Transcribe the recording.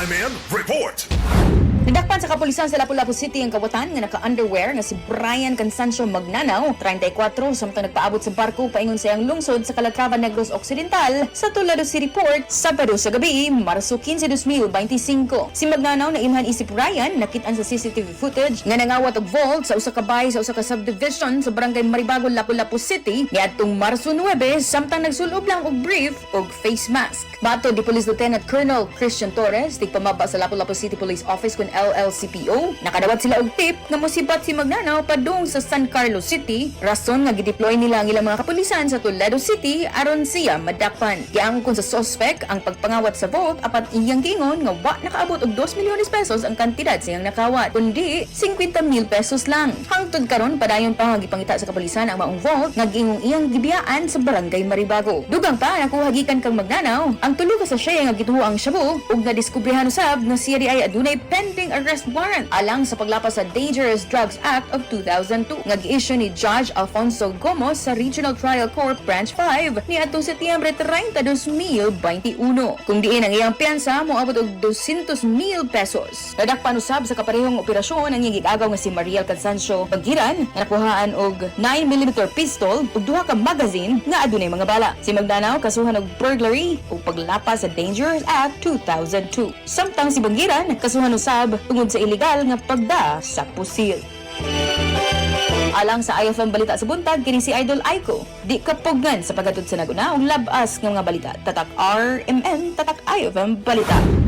RMN Report. Nadakpan sa kapulisan sa Lapu-Lapu City ang kawatan nga naka-underwear nga si Brian Cansancio Magnanaw, 34, samtang nagpaabot sa barko paingon sa iyang lungsod sa Calatrava, Negros Occidental sa Toledo City Port, Sabado sa gabi, Marso 15, 2025. Si Magnanaw na imhan isip Brian, nakit-an sa CCTV footage nga nangawat og vault sa usa ka bahay sa usa ka subdivision sa Barangay Maribago, Lapu-Lapu City niadtong Marso 9 samtang nagsulob lang og brief og face mask. Matod ni Police Lieutenant Colonel Christian Torres, tigpamaba sa Lapu-Lapu City Police Office kun LLCPO, nakadawat sila og tip nga mosibat si Magnanaw padung sa San Carlos City, rason nga gideploy nila ang ilang mga kapulisan sa Toledo City aron siya madakpan. Giangkon sa suspect ang pagpangawat sa vault apan iyang giingon nga wa nakaabot og 2 milyones pesos ang kantidad sa iyang nakawat, kundi 50 mil pesos lang. Hangtod karon, padayon pa nga gipangita sa kapulisan ang maong vault nga giingong iyang gibiyaan sa Barangay Maribago. Dugang pa, nakuha gikan kang Magnanaw ang tulo ka sachet nga gituho ang shabu ug nadiskubrihan usab nga siya diay adunay pending arrest warrant alang sa paglapas sa Dangerous Drugs Act of 2002 nga gi-issue ni Judge Alfonso Gomos sa Regional Trial Court Branch 5 niadtong Setyembre 30, 2021. Kung diin ang iyang piyansa moabot og 200 mil pesos. Nadakpan usab sa kaparehong operasyon ang iyang gigagaw nga si Mariel Cansancio Bagiran nga nakuhaan og 9 mm pistol ug duha ka magazine nga adunay mga bala. Si Magnanaw kasuhan og burglary ug paglapas sa Dangerous Act 2002. Samtang si Bangiran kasuhan usab tungod sa ilegal nga pagda sa pusil. Alang sa IFM Balita sa Buntag, kini si Idol Aiko. Di kapugngan sa paghatod sa naguna ug labas nga mga balita. Tatak RMN, Tatak IFM Balita.